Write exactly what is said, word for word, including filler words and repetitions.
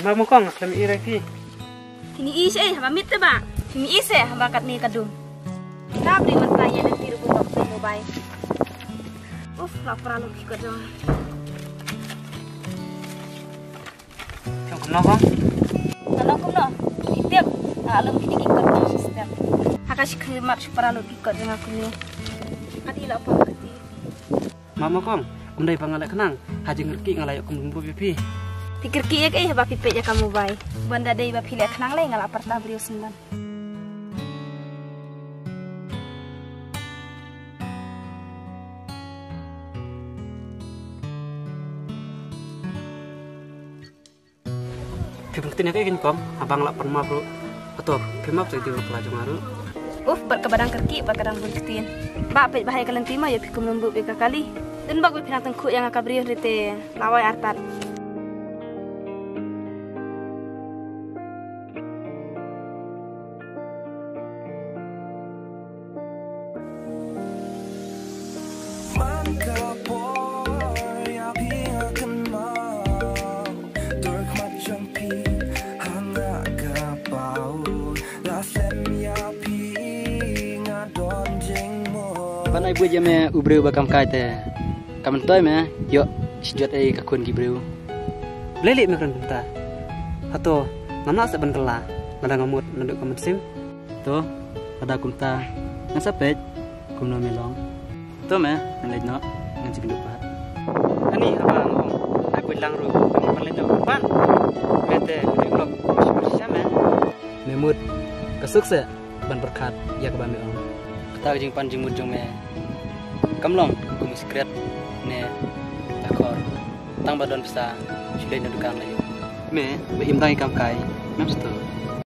Map mo kong, nga khlem ïohi ïa phi. Phin ïohi shaei haba miet te ba. Phin ïohi shaei haba katne ka dum. Ka briew mynta ïa lynti ruh bun bak phi mobile. Uf, la para lut ki kot jong. Chong kumno kong? Nga long kumno? Phi tip, nga long kine ki kot jong system. Ha ka shi khlieh mat shu para lut ki kot jong nga kumne. Ka dei la pang ka dei. Map mo kong, ym dei ba nga leh khnang, ha jingkyrkieh nga la ïoh kum rumbub ïa phi. Phi kyrkieh ïa kaei haba phi peit ïa ka mobile? Ban da dei ba phi leh khnang lei nga la pyrta briew sngewbha. Phi pynktien ïa kaei kong, haba nga la pan map ruh. Hato phi map sa ïa ka bakla jong nga ruh. Uf, bad kaba dang kyrkieh bad ka dang bun ktien. Ba peit ba ha ïa ka lynti ma ïoh phi kum rumbub ïa ka kali. Dang bak ba phi nang tyngkhuh ïa nga ka briew hynrei te la wai artat. Man ka por ïa phi nga kynmaw, dur khmat jong phi ha nga ka paw, la slem ïa phi nga don jingmut. Ban ai buit ïa me u briew ba kam kai te. Ka myntoi me ïoh shi jot ei ka khun ki briew. Balei leh me kren kumta? Hato ngam lah seh ban kylla lada nga mut naduh ka mynsiem? To, lada kumta ngan sa peit kumno me long. To me, ngan leit noh, ngan sa kynduh pat. Ani haba nga ong ai buit lang ruh, ngan pan leit noh ban. Me te me lok shisha me. Me mut ka suk seh ban pyrkhat ïa kaba me ong. Kata ka jingpan jingmut jong me kam long kum u sikret ne ka khor. Tang ba don pisa shu leit na dukan la ïoh. Me ba im dang ïa kam kai, mem sngewthuh.